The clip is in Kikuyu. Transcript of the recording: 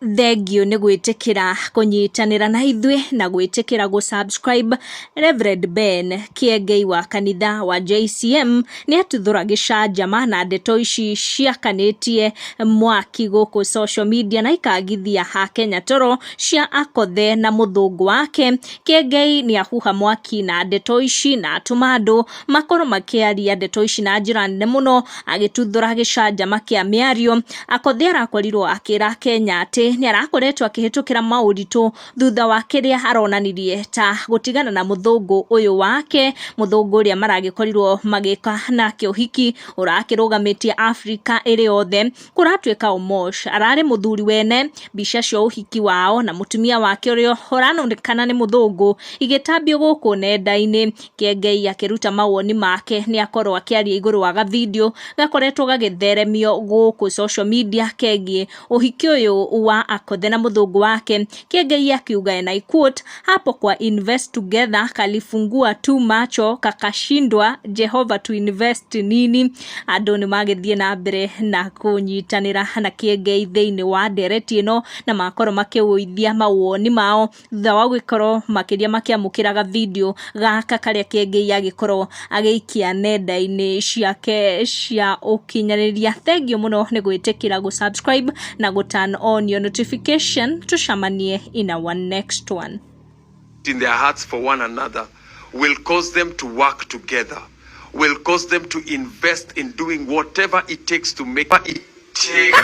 Thengiũ nĩ gwĩtĩkĩra kũnyitanĩra na ithuĩ na gwĩtĩkĩra gũ subscribe. Reverend Ben Kĩengei wa kanitha wa JCM nĩ atuthũra gĩcanjama na ndeto ici ciakanĩtie mwaki gũkũ social media na ikagithia Akenya toro cia Akothe na mũthũngũ wake. Kĩengei nĩ ahuha mwaki na ndeto ici na atũma andũ makorwo makĩaria ndeto ici na njĩra nene mũno agĩtuthũra gĩcanjama kĩa mĩario. Akothe arakorirwo akĩra Kenya atĩ nĩ arakoretwo akĩhĩtũkĩra maũritũ thutha wa kĩrĩa aronanirie ta gũtigana na mũthũngũ ũyũ wake, mũthũngũ ũrĩa maragĩkorirwo magĩka nake ũhiki ũrakĩrũgamĩtie Afrika ĩrĩ yothe. Kũratuĩka Omosh ararĩ mũthuri wene mbica cia ũhiki wao na mũtumia wake ũrĩa ũranonekana nĩ mũthũngũ igĩtambio gũkũ nenda-inĩ. Kĩengei akĩruta mawoni make nĩ akorwo akĩaria igũrũ wa gavideo gakoretwo gagĩtheremio gũkũ social media kegiĩ ũhiki ũyũ wa Akothe na mũthũngũ wake. Kĩengei akiuga, and I quote, "Hapo kwa invest together kalifungua tu macho kakashindwa Jehova to invest nini." Andũ nĩ magĩthiĩ na mbere na kũnyitanĩra na Kĩengei thĩinĩ wa ndereti ĩno na makorwo makĩũithia mawoni mao thutha wa gũgĩkorwo makĩria makĩamũkĩra gavideo gaka karĩa Kĩengei agĩkorwo agĩikia nenda-inĩ ciake cia ũkinyanĩria. Thengiũ mũno nĩ gwĩtĩkĩra gũ subscribe na gũ turn on your notification. Tucemanie in our next one. In their hearts for one another will cause them to work together, will cause them to invest in doing whatever it takes to make it take.